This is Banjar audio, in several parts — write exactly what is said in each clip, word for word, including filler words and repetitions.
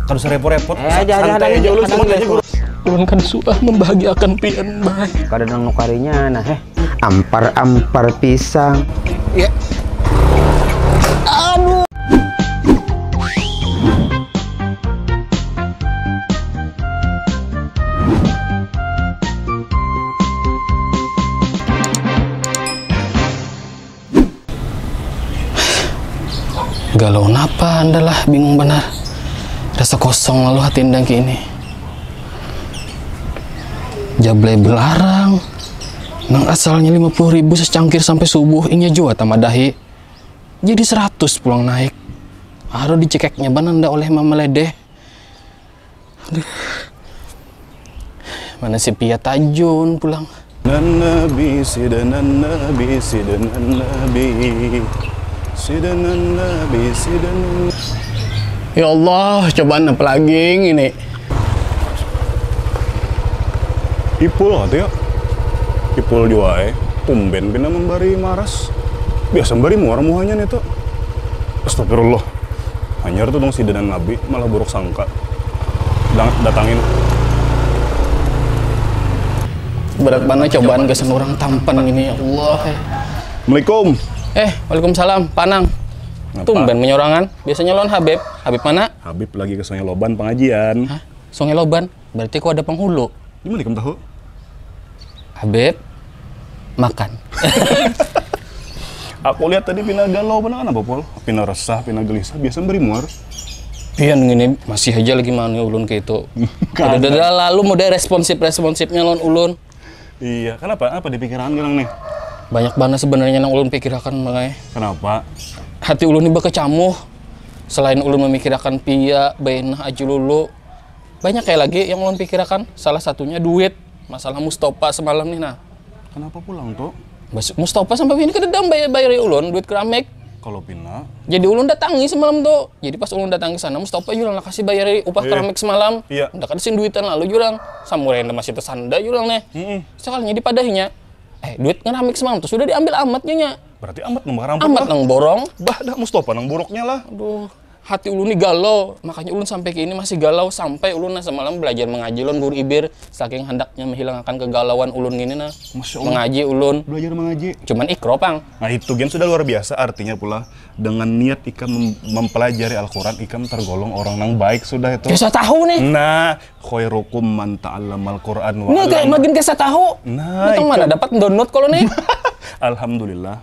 Kada usah repot-repot. Eh, aja, aja, Santai aja, aja ulun aja, santai aja. Aja, Guru. Ulun kan suah membahagiakan pian, Bay. Kada nang nukarinya nah, heh. Ampar-ampar pisang. Galau napa andalah, bingung banar. Rasa kosong lalu hati endang kini. Jablay belarang. Nang asalnya lima puluh ribu secangkir sampai subuh, inya jua tamadahi. Jadi seratus pulang naik. Aduh, dicekeknya bananda oleh Mama Ledeh. Aduh. Mana si Pia Tajun pulang. Nan Nabi, sidanan Nabi, sidanan Nabi. Sidanan Nabi, sidanan. Ya Allah, cobaan apa lagi ini? Ipul kata ya. Ipul jua eh. Tumben pina membari maras. Biasa membari muar muhanya nih tuh. Astagfirullah. Hanyar tuh dong sidanan Nabi malah buruk sangka. Dang- datangin. Berat mana cobaan gasan orang tampan ini, ya Allah. Eh. Assalamualaikum. Eh, waalaikumsalam, Panang. Napa? Tumben menyorangan. Biasanya lawan Habib. Habib mana? Habib lagi ke Sungai Loban pengajian. Hah? Sungai Loban. Berarti kau ada penghulu. Gimana kamu tahu? Habib, makan. Aku lihat tadi pina galau benar apa Pol? Pina resah, pina gelisah, biasa beri muar. Pian gini masih aja lagi mani ulun kayak itu. Udah, udah, udah, lalu mau deh responsif responsifnya lawan ulun. Iya, kenapa? Apa dipikiran orang nih? Banyak banget sebenarnya yang ulun pikirakan, makanya. Kenapa? Hati ulun ini bakacamuh. Selain ulun memikirakan Pia, Bainah, Aji Lulu, banyak kayak lagi yang ulun pikirakan. Salah satunya duit. Masalah Mustafa semalam nih, nah. Kenapa pulang tuh? Bas- Mustafa sampai ini kada dam bayar, bayar ulun duit keramik. Kalau pina, Jadi ulun datangi semalam tuh. Jadi pas ulun datangi sana, Mustafa jurang lah kasih bayar upah Eh, keramik semalam. Iya. Udah kada sing duitan lalu jurang. Samurenda masih tersanda jurang nih. Mm-mm. Sekalinya dipadahinya, eh, duit keramik semalam tuh sudah diambil amatnya nya. Berarti amat nang marampok Amat lah. Nang borong. Bah, dah Mustafa nang boroknya lah. Aduh, hati ulun ini galau. Makanya ulun sampai ke ini masih galau, sampai ulun nah semalam belajar mengaji lawan guru Ibir, saking handaknya menghilangkan kegalauan ulun gini nah. Masya Allah. Mengaji ulun. Belajar mengaji. Cuman ikro pang. Nah, itu gen sudah luar biasa artinya pula dengan niat ikam mem- mempelajari Al-Quran, ikam tergolong orang yang baik sudah itu. Biasa tahu nih. Nah, khairukum man ta'allamal Quran wa Ini kayak 'allama. Makin kisah tahu. Nah, Betul mana ikam- dapat download kalau nih? Alhamdulillah,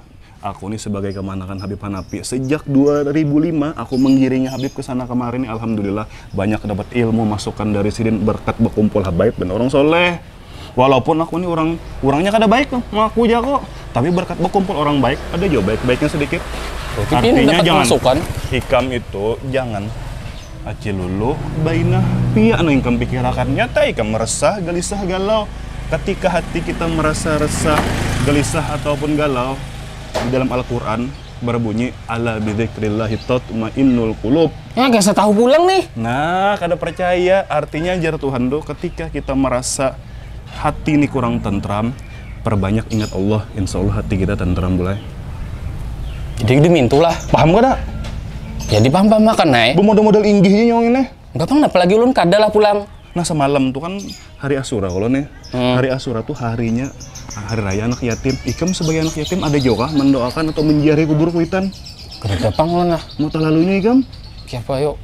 aku nih sebagai kemanakan Habib Hanafi sejak dua ribu lima aku menggiringi Habib ke sana kemari nih. Alhamdulillah banyak dapat ilmu masukan dari sidin berkat berkumpul habaib dan orang soleh. Walaupun aku nih orang orangnya kada baik tuh, ngaku aja kok. Tapi berkat berkumpul orang baik, ada juga baik-baiknya sedikit. Berarti pian dapat jangan masukan. Ikam itu jangan Aci Lulu, Bainah, Pia nang ikam pikirakan. Nyata ikam meresah, gelisah, galau. Ketika hati kita merasa resah, gelisah ataupun galau, di dalam Al-Quran berbunyi ala bidzikrillahi tatmainnul qulub. Ya, gak usah tahu pulang nih. Nah, kada percaya. Artinya jar Tuhan tuh ketika kita merasa hati ini kurang tentram, perbanyak ingat Allah, insya Allah hati kita tentram, Bulai. Jadi dimintulah. Paham kada? Jadi paham-paham makan naik. Modal-modal inggihnya nyong ini. Gampang, apalagi ulun kada lah pulang. Nah, semalam tuh kan hari Asura kalau nih. Hmm. Hari Asura tuh harinya hari raya anak yatim. Ikam sebagai anak yatim ada juga kah mendoakan atau menziarahi kubur kuitan? Kada pang ulun lah. Mau terlalunya ikam? Siapa yuk?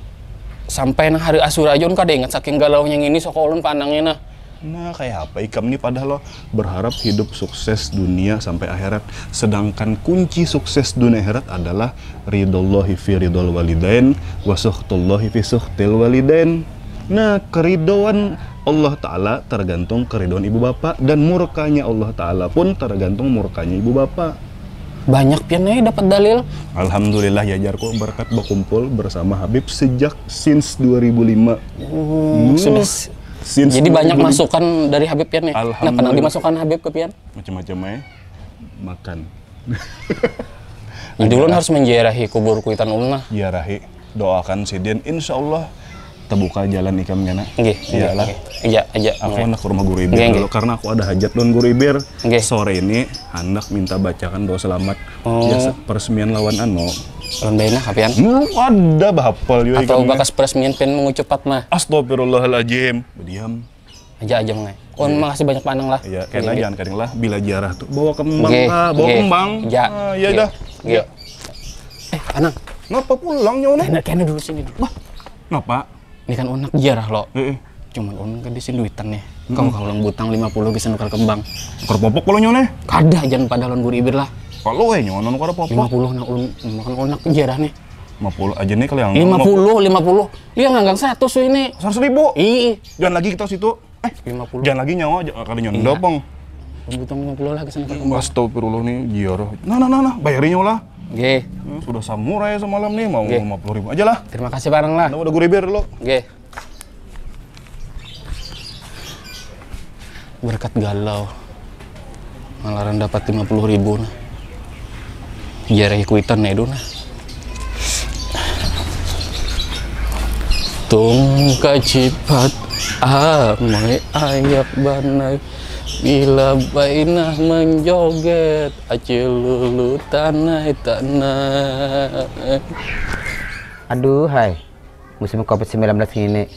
Sampai nah hari Asura aja ulun kada ingat saking galaunya ini, soko ulun panangnya nah. Nah, kayak apa ikam nih padahal lo berharap hidup sukses dunia sampai akhirat. Sedangkan kunci sukses dunia akhirat adalah ridallahi fi ridal walidain wa sukhtullahi fi sukhtil walidain. Nah, keridoan Allah Ta'ala tergantung keridoan ibu bapak dan murkanya Allah Ta'ala pun tergantung murkanya ibu bapak. Banyak pian nih dapat dalil. Alhamdulillah ya jarku berkat berkumpul bersama Habib sejak since dua ribu lima. Hmm, sudah. Since Jadi banyak dua ribu lima. Masukan dari Habib pian nih. Nah, pernah Alhamdulillah. Dimasukkan Habib ke pian? Macam-macam ya. Makan. Jadi ulun harus menziarahi kubur kuitan ulun lah. Ziarahi, doakan sidin, insya Allah terbuka jalan ikam kena. Nggih, Iyalah. nggih. Iya, aja. Aku nak ke rumah guru Ibir Nggih, dulu nggih. Karena aku ada hajat lawan guru Ibir. Nggih. Sore ini hendak minta bacakan doa selamat. Oh. Biasa peresmian lawan anu. Ulun bainah ka pian. Hmm, ada bahapal juga. Atau ikan bakas peresmian pian mengucupat mah. Astagfirullahaladzim. Berdiam. Aja aja mengai. Ulun makasih banyak panang lah. Iya, kena jangan kering lah. Bila jarah tuh bawa kembang. Oke, ah, bawa oke. Kembang. Ja. Ah, iya dah. Oke. Ya. Eh, Anang. Kenapa pulang nyawa nih? Kena, kena dulu sini dulu. Wah, kenapa? Ini kan ulun handak jarah lo. Heeh. Cuman ulun kada isin duitan nih. Kamu kalau ulun butang lima puluh gasan nukar kembang. Nukar popok kalau nyawa nih. Kada, jangan pada lawan guru ibir lah. Kalau weh nyawa nukar popok. Lima puluh nah ulun, makan ulun handak jarah nih. Lima puluh aja nih kalau yang lima puluh, lima puluh. Dia nganggang seratus weh ini. Seratus ribu. Ih. Jangan lagi kita situ. Eh, lima puluh. Jangan lagi nyawa aja kada nyondo pang. Butang lima puluh lah gasan nukar kembang. Astagfirullah nih, jarah. Nah, nah, nah, nah, bayarin nyawa lah. Oke. Hmm, sudah samurai semalam nih, mau lima puluh ribu aja lah. Terima kasih barang lah. Nah, udah guru ibir dulu. Oke. Berkat galau. Malaran dapat lima puluh ribu nah. Jarah kuitan nah itu nah. Tung kacipat amai ayak banai bila bainah menjoget acil lulu tanai tanai. Aduh hai, musim covid sembilan belas ngini,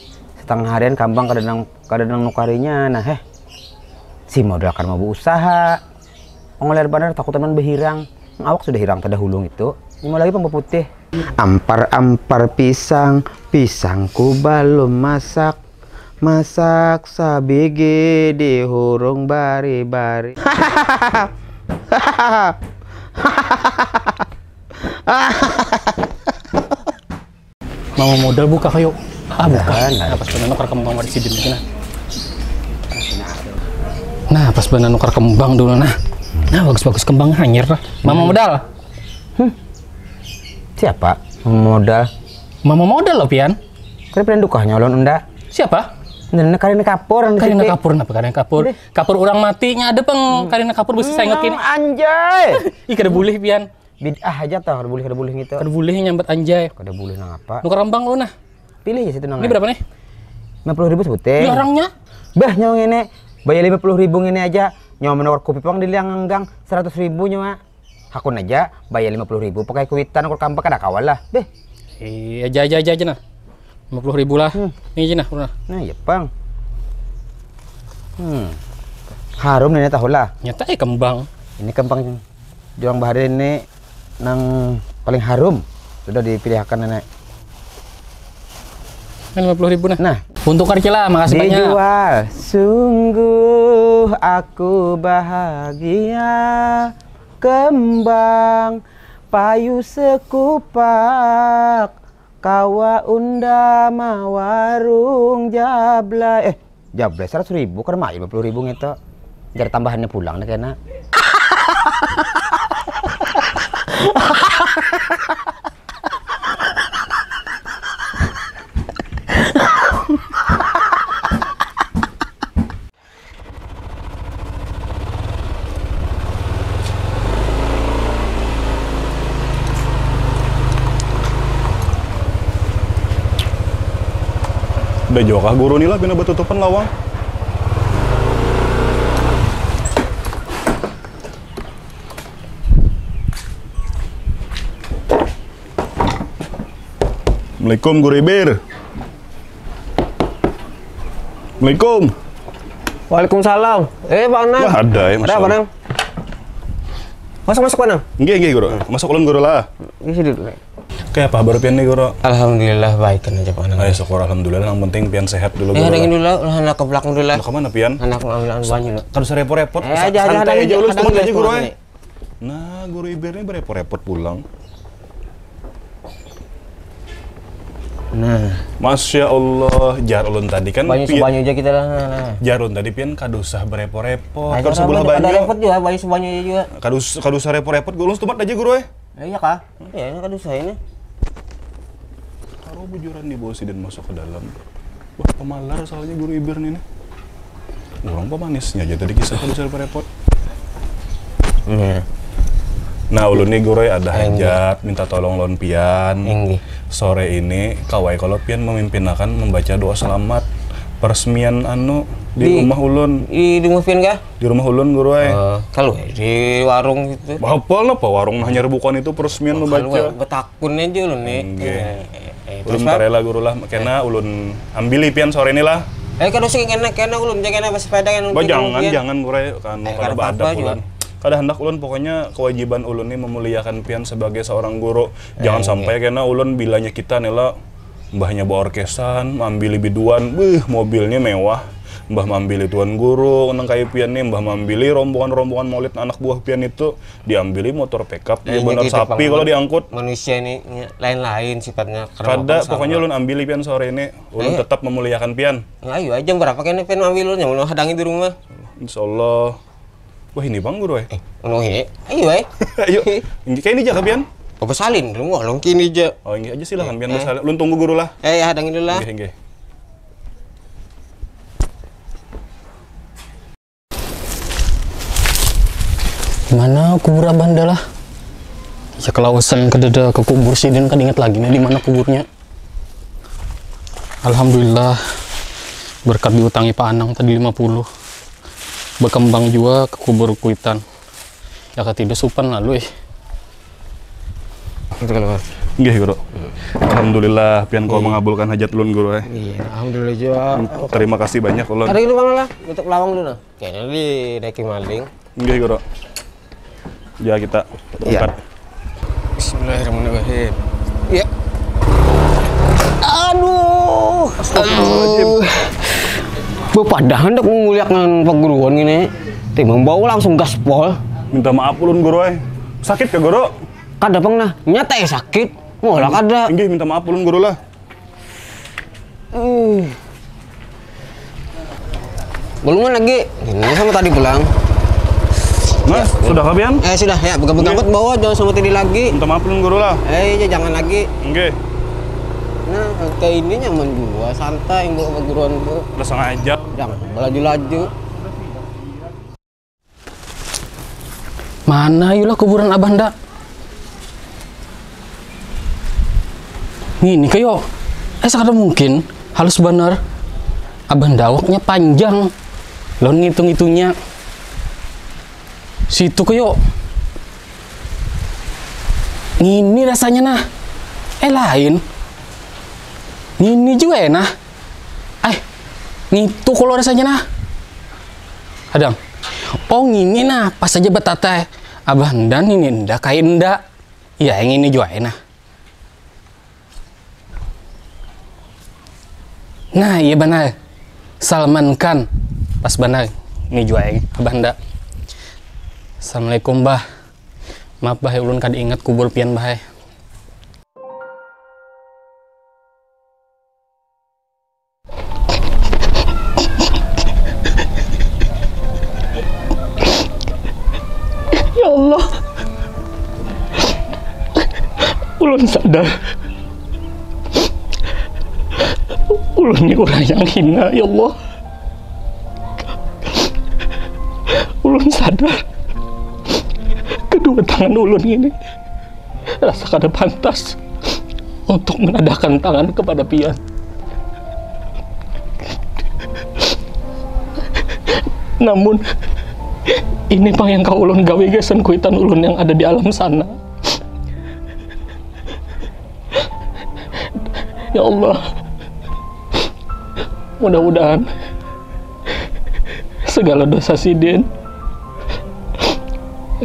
setengah harian kambang kada nang kada nang nukarinya nah heh. Si modal kada mau beusaha. Ongol banar takutan man behirang. Awak sudah hirang terdahulu ngitu. Lima lagi pang beputih. Ampar-ampar pisang, pisangku balum masak. Masak sabigi dihurung bari-bari. Mama modal buka kayu. Ah buka. Nah, pas banar nukar kembang mari sidin lagi nah. Nah, pas banar nukar kembang dulu nah. Nah, bagus-bagus kembang hanyir lah. Mama modal. Hmm. Siapa? Mama modal. Mama modal lo pian. Kada pernah dukahnya ulun unda. Siapa? Nana karina kapur. Karina kapur napa karina kapur? Kapur orang matinya ada peng karina kapur besi sengok ini. Anjay. Ih kada boleh pian. Bid'ah aja tah, kada boleh kada boleh gitu. Kada boleh nyambat anjay. Kada boleh nang apa? Nukar kembang lu nah. Pilih ya situ nang. Ini berapa nih? Lima puluh ribu sebuting. Larangnya? Bah nyawa ngene. Bayar lima puluh ribu ngene aja. Nyawa menukar kopi pang di liang nganggang seratus ribu nyawa. Hakun aja bayar lima puluh ribu pakai kuitan ukur kampak kada kawa lah. Beh. Iya aja aja aja aja nah. Lima puluh ribu lah. Hmm. Ini aja nah, nah. Nah, iya pang. Hmm. Harum nih tahu lah. Nyata eh kembang. Ini kembang. Juang bahari ini nang paling harum sudah dipilihakan nenek. Nah, lima puluh ribu nah. Nah, untuk Karcila makasih banyak. Dijual. Sungguh aku bahagia kembang payu sekupak kawa unda mawarung jablay eh Jablay seratus ribu kada mayu lima puluh ribu ngeto. Jar tambahannya pulang nih kena. Udah jua kah guru ni lah pina batutupan lawang. Assalamualaikum guru Ibir. Assalamualaikum. Waalaikumsalam. Eh Pak Nang. Wah ada ya Masya Allah. Masuk masuk Pak Nang. Nggih nggih guru. Masuk ulun guru lah. Ini sih dulu. Kayak apa kabar pian nih guru? Alhamdulillah baik kan aja Pak Nang. Ayo syukur alhamdulillah, yang penting pian sehat dulu. Eh, guru. Ada dulu, ulun hendak ke belakang dulu lah. Mau kemana pian? Hendak ngambil anu banyu dulu. Kada usah repot-repot. Eh, aja, aja, santai aja, ulun aja guru. Nah, guru Ibir ini berepot-repot pulang. Nah. Masya Allah, jar ulun tadi kan. Banyu sebanyu aja kita lah. Nah, nah. Jar ulun tadi pian kada usah berepot-repot. Kada usah banyu banyu. Repot juga, banyu sebanyu aja juga. Kada usah repot-repot, ulun setumat aja guru eh. Iya kah? Iya, ini kada usah ini. Taruh bujuran di bawah sidin masuk ke dalam. Wah, pemalar soalnya guru Ibir nih. Orang pemanisnya aja tadi kisah kada usah repot. Nah, ulun nih guru ada hajat, minta tolong lawan pian. Sore ini kawai kalau pian memimpinakan membaca doa selamat. peresmian anu di Di- rumah ulun. Di rumah pian kah? Di rumah ulun, Guru ai. Eh, kalau di warung gitu. Bahapal napa warung nah hanyar bukan itu peresmian Kalau membaca. Betakun aja ulun nih. Nggih. Eh, eh, eh, Ulun terus, Bang? Tarela, Guru lah. Kena ulun ambili pian sore ini lah. Eh, kada usah kena, kena ulun, jangan kena sepeda kan. Bah, jangan, jangan, Guru ai. Kan Eh, kada kada baadab apa-apa ulun. Juga. Kada hendak ulun, pokoknya kewajiban ulun nih memuliakan pian sebagai seorang guru. Jangan Eh, sampai kena ulun bilanya kita nih lah, mbahnya baorkesan, maambili biduan, beuh, mobilnya mewah. Mbah maambili tuan guru nang kaya pian nih, mbah maambili rombongan-rombongan maulid anak buah pian itu, diambili motor pickup nih, Iya, benar gitu, sapi Bang. Kalau diangkut. Manusia ini ya, lain-lain sifatnya. Kada Kada, apa-apa sama. Pokoknya ulun ambili pian sore ini. Ulun Iya. Tetap memuliakan pian. Ya, ayo aja berapa kena pian ambil ulun, jangan hadangi di rumah. Insya Allah. Wah, ini Bang Guru eh. Eh, anu ini. Ayo eh. Ayo. Inggih, kayak ini aja pian. Apa salin dulu ngolong kini aja. Oh, inggih aja, silakan pian Eh. Bersalin. Ulun tunggu Guru lah. Eh, ya hadangi dulu lah. Inggih, inggih. Mana kubur abah anda lah? Ya kelawasan kedada ke kubur sidin, kada ingat lagi nih di mana kuburnya. Alhamdulillah, berkat diutangi Pak Anang tadi lima puluh, berkembang jua ke kubur kuitan. Ya katidu supan lalu eh. Itu keluar. Inggih, Guru. Alhamdulillah pian kau mengabulkan hajat ulun, Guru eh. Iya, alhamdulillah jua. Terima kasih banyak ulun. Ada gitu mana lah? Tutup lawang dulu nah. Kayaknya di daki maling. Inggih, Guru. Ya, kita Iya. Angkat. Bismillahirrahmanirrahim. Iya. Aduh. Astagfirullahaladzim. Bepadah hendak menguliakan perguruan ini. Timbang bau langsung gaspol. Minta maaf ulun, Guru eh. Sakit ke, Guru? Kada pang nah. Nyata eh sakit. Molah kada. Inggih, minta maaf ulun, Guru lah. Hmm. Belum lagi. Ini sama tadi pulang. Nah, sudah kah pian? Eh sudah ya, buka-buka angkut bawa jangan sama tadi lagi. Minta maaf ulun, Guru lah. Eh iya, jangan lagi. Inggih. Nah, kayak ini nyaman juga, santai yang bawa perguruan bu. Udah sengaja. Jangan laju-laju. Mana yulah kuburan abah nda? Ngini kayo. Eh, sakada mungkin. Halus banar. Abah nda awaknya panjang. Lawan ngitung-ngitungnya. Situ kayo. Ngini rasanya nah. Eh, lain. Ngini juga ya nah. Ai, ngitu kalo rasanya nah. Hadang. Oh ngini nah, pas aja batatai. Abah enda nini enda kai enda. Iya, yang ini jua ai nah. Nah, iya banar. Salman Khan. Pas banar. Ini jua ai abah enda. Assalamualaikum, Bah. Maaf, Bah, ulun kada ingat kubur pian, Bah ai. Ya Allah. Ulun sadar. Ulun ni urang yang hina, ya Allah. Ulun sadar. Kedua tangan ulun ini rasa kada pantas untuk menadahkan tangan kepada pian. Namun, ini pang yang ka ulun gawi gasan kuitan ulun yang ada di alam sana. Ya Allah, mudah-mudahan segala dosa sidin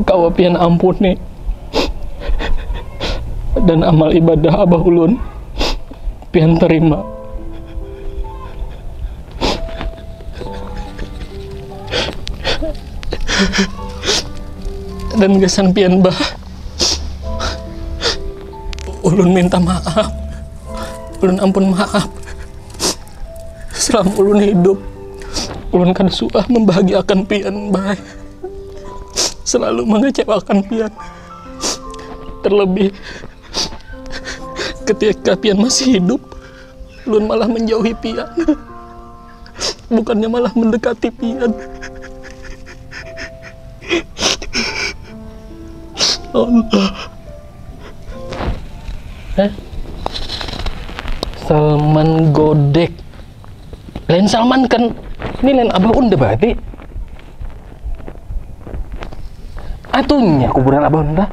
kawa pian ampuni dan amal ibadah abah ulun pian terima. Dan gasan pian, Bah, ulun minta maaf. Ulun ampun maaf. Selama ulun hidup, ulun kada suah membahagiakan pian, Bah. Selalu mengecewakan pian. Terlebih ketika pian masih hidup, ulun malah menjauhi pian. Bukannya malah mendekati pian. Allah. Eh? Salman Godek. Lain Salman kan. Ini lain Abah Unda berarti. Atunya kuburan Abah Unda.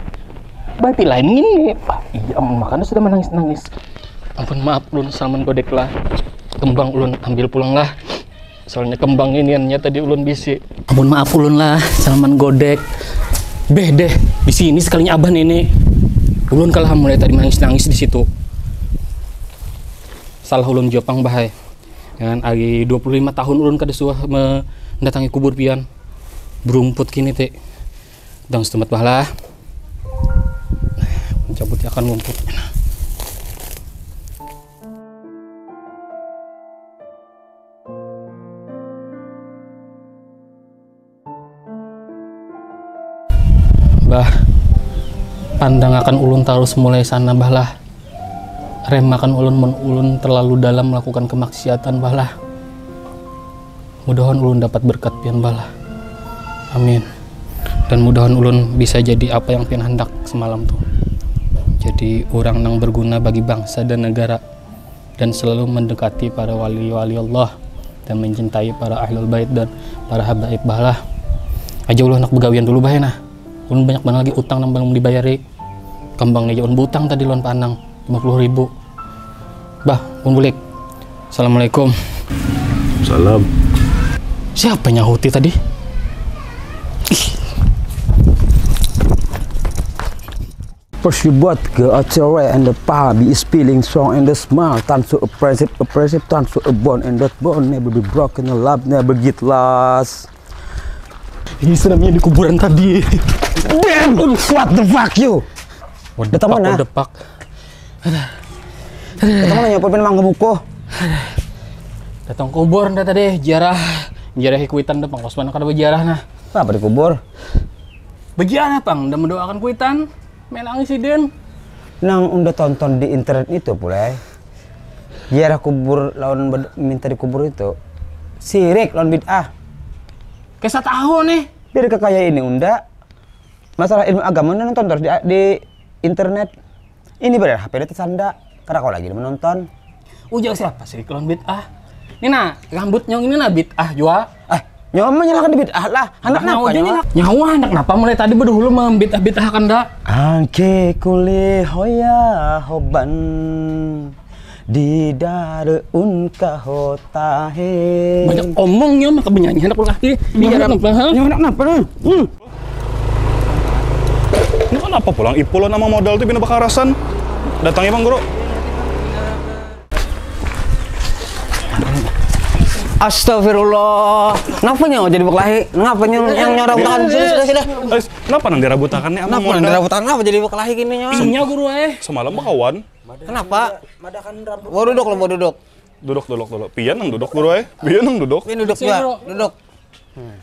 Berarti lain ini. Wah, iya, amun makanya sudah menangis-nangis. Ampun, maaf ulun Salman Godek lah. Kembang ulun ambil pulang lah. Soalnya kembang ini nya tadi ulun bisi. Ampun, maaf ulun lah Salman Godek. Beh deh, di sini sekalinya Abah ini. Ulun kalah mulai tadi menangis-nangis di situ. Salah ulun jua pang, Bah ai. Kan ari dua puluh lima tahun ulun kada suah mendatangi kubur pian. Berumput kini ti. Dang setempat, Bah lah. Mencabuti akan lumput. Bah, pandangakan ulun tarus mulai sana, Bah lah. Remakan ulun mun ulun terlalu dalam melakukan kemaksiatan, Bah lah. Mudahan ulun dapat berkat pian, Bah lah. Amin. Dan mudahan ulun bisa jadi apa yang pian handak semalam tuh. Jadi orang nang berguna bagi bangsa dan negara. Dan selalu mendekati para wali-wali Allah dan mencintai para ahlul bait dan para habaib, Bah lah. Aja ulun handak begawian dulu, Bah ai nah. Ulun banyak banar lagi utang nang balum dibayari. Kembang ni ja ulun beutang tadi lawan Pak Anang, lima puluh ribu. Bah, ulun bulik. Assalamualaikum. Salam. Siapa nyahuti tadi? Ih. First you bought ke a cherry and the pie be spilling song and the smile turn to a friendship, a friendship turn to a bond and that bond never be broken, a love never get lost. Ini senamnya di kuburan tadi. Damn! What the fuck you? What the Datang fuck, mana? What the fuck? Datang mana ya, Pin, mangga buku? Datang kubur dah tadi, ziarah. Ziarah kuitan dah, pang kos mana kada berziarah nah. Kenapa di kubur? Berziarah, pang, dah mendoakan kuitan. Menangis sidin. Nang unda tonton di internet itu, Pulai. Ziarah kubur lawan bed-, minta dikubur itu. Sirik lawan bid'ah. Kisah tahu nih. Biar kekaya ini unda. Masalah ilmu agama unda nonton terus di, di internet. Ini pada H P dah tersanda. Kada kau lagi menonton. Ujar siapa sirik lawan bid'ah? Ini nah, rambut nyong ini nah bid'ah jua. Ah, nyawa menyalahkan di bid'ah lah. Anak Nah, napa nyawa nyawa? Nyawa anak napa mulai tadi berdahulu membid'ah-bid'ahkan dah? Angke kule hoya hoban di dareun kahota he. Banyak omongnya maka benyanyi anak lelaki. Iya, Nyawa anak napa, ha? Nyawa anak napa, nah? Hmm. Ini kenapa pulang Ipul nama modal tuh bina bakarasan? Datangi, Bang Guru. Astagfirullah. Kenapa nyawa jadi berkelahi? Kenapa nyawa yang nyawa rabutan? Sudah, sudah, sudah. Eh, kenapa nang dirabutakan nih, Abang? Kenapa nang dirabutakan? Kenapa jadi berkelahi gini nyawa? Inya guru eh. Semalam bakawan. Kenapa? Madakan rambut. Mau duduk lo, mau duduk. Duduk, duduk, duduk. Pian nang duduk, guru eh. Pian nang duduk. Pian duduk juga. Duduk. Hmm.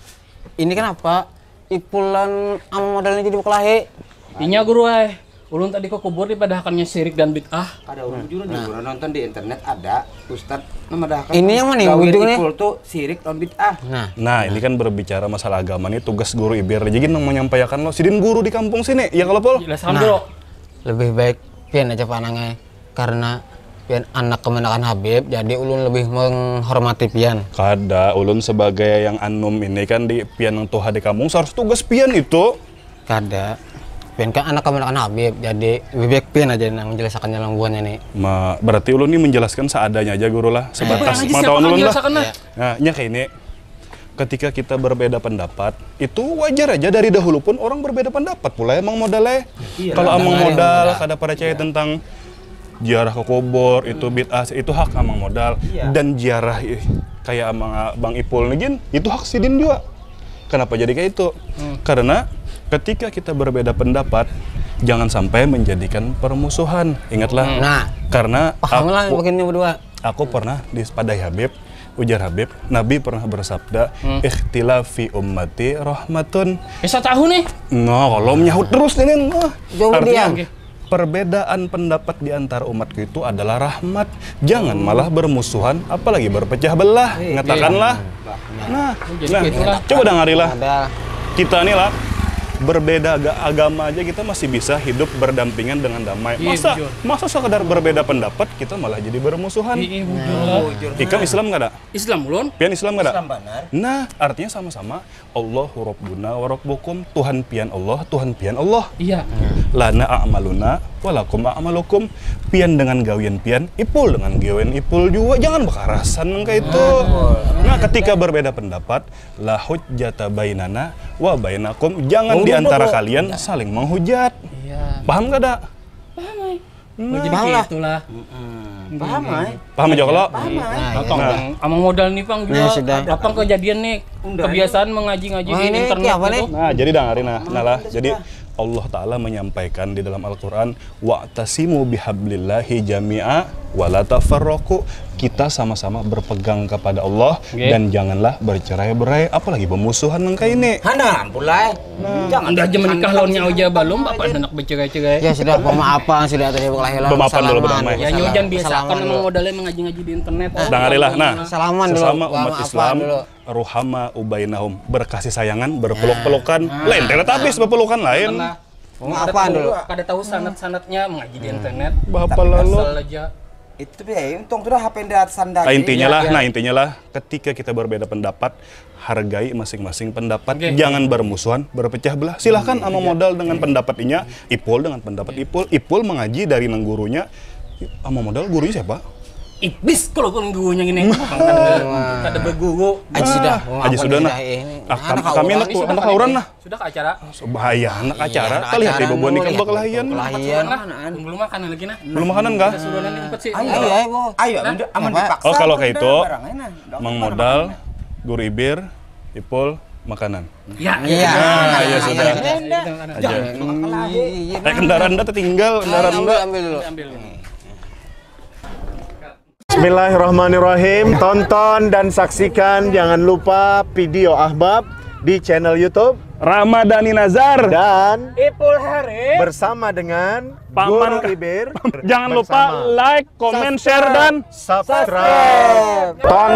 Ini kenapa? Ipulan ama modalnya jadi berkelahi. Inya guru eh. Ulun tadi ke kubur dipadahakannya sirik dan bid'ah. Ada ulun juga nih, nah, nonton di internet ada ustad memadahakan ini yang mana yang gawir ujung nih? Ipul tuh sirik dan bid'ah. Nah, nah, ini kan berbicara masalah agama nih, tugas guru I B R jadi nang menyampaikan lo. Sidin guru di kampung sini, ya kalau Pol? Jelas kan, nah, bro? Lebih baik pian aja panangnya karena pian anak kemenakan Habib, jadi ulun lebih menghormati pian. Kada, ulun sebagai yang anum ini kan di pian yang tuha di kampung, seharus tugas pian itu. Kada. Pian kan anak kamanakan Habib, jadi lebih baik pian aja nang menjelaskan dalam buhannya nih. Ma, berarti ulun nih menjelaskan seadanya aja guru lah, sebatas pengetahuan ulun lah. Iya. Nah, nya kayak ini. Ketika kita berbeda pendapat, itu wajar aja, dari dahulu pun orang berbeda pendapat pula emang modalnya. Iya. Kalau emang modal kada percaya tentang ziarah ke kubur itu bid'ah, itu hak amang modal. Iya. Dan ziarah ih, kayak amang Bang Ipul nih gin, itu hak sidin juga. Kenapa jadi kayak itu? Hmm. Karena ketika kita berbeda pendapat, jangan sampai menjadikan permusuhan. Ingatlah. Hmm. Nah, karena paham lah aku, begini berdua. Aku pernah di Padai Habib, ujar Habib, Nabi pernah bersabda, hmm, "Ikhtilaf fi ummati rahmatun." Bisa tahu nih. Nah, kalau menyahut terus ini, nah. Jauh. Artinya, diam. Oke. Perbedaan pendapat di antara umatku itu adalah rahmat. Jangan malah bermusuhan, apalagi berpecah belah. Iya. Ngatakanlah. Nah, jadi nah, itulah. Coba dengarilah. Ada. Kita nih lah. Berbeda aga- agama aja kita masih bisa hidup berdampingan dengan damai. Iya, masa bujur. Masa sekedar berbeda pendapat kita malah jadi bermusuhan? Iya, bujur lah. Ikam Islam kada? Islam ulun. Pian Islam kada? Islam banar. Nah, artinya sama-sama Allahu Rabbuna wa Rabbukum, Tuhan pian Allah, Tuhan pian Allah. Iya. Lana a'maluna walakum a'malukum, pian dengan gawian pian, ipul dengan gawian ipul juga, jangan bakarasan nang kayak itu. Nah, ketika berbeda pendapat, la hujjata bainana wa bainakum, jangan di antara kalian saling menghujat. Iya. Paham kada? Paham ai. Nah. Jadi paham lah. Itulah. Paham ai. Paham aja kalau? Paham ai. Nah, amang modal nih pang juga. Nah, sudah. Apa kejadian nih? Kebiasaan mengaji-ngaji di internet apa nih? Nah, jadi dangari nah, nah lah. Jadi Allah Ta'ala menyampaikan di dalam Al-Quran, wa'tasimu bihablillahi jami'a wala tafarraqu. Kita sama-sama berpegang kepada Allah dan janganlah bercerai-berai, apalagi pemusuhan nang kayak ini. Hana ampun lah. Nah. Jangan dah aja menikah lawannya aja belum, apa anak bercerai-cerai. Ya sudah, pemaafan sudah tadi berkelahi lah. Pemaafan dulu, berdamai. Ya, nyu jangan biasakan emang modalnya mengaji-ngaji di internet. Dangarilah, nah. Salaman dulu. Sesama umat Islam, ruhama ubainahum, berkasih sayangan, berpeluk-pelukan. Lain, tidak habis berpelukan lain. Pemaafan dulu. Kada tahu sanat-sanatnya mengaji di internet. Bapak lalu. Asal aja. Itu ya, untung tuh dah H P ndak sandar. Intinya lah, nah, intinya lah, ketika kita berbeda pendapat, hargai masing-masing pendapat. Jangan bermusuhan, berpecah belah. Silahkan ama modal dengan pendapat inya, ipul dengan pendapat ipul, ipul mengaji dari nang gurunya. Ama modal gurunya siapa? Iblis kalau kalau gurunya gini. Kada berguru. Aji sudah. Aji sudah nah. Kami nak nak hauran nah. Sudah ke acara? Bahaya anak acara. Kali hati bebuan ikan bakalahian. Belum makan lagi nah. Belum makanan kah? Sudah nanti empat sih. Ayo, ayo, aman dipaksa. Oh, kalau kayak itu, Mang Modal, Guru Ibir, Ipul, makanan. Ya. Iya. Nah, ya sudah. Aja. Eh, kendaraan dah tertinggal, kendaraan dah. Ambil dulu. Ambil. Bismillahirrahmanirrahim. Tonton dan saksikan, jangan lupa, video Ahbab di channel YouTube Ramadhani Nazar dan Ipul Harif bersama dengan Paman Guru Ibir. Jangan lupa like, comment, share, dan subscribe. Tonton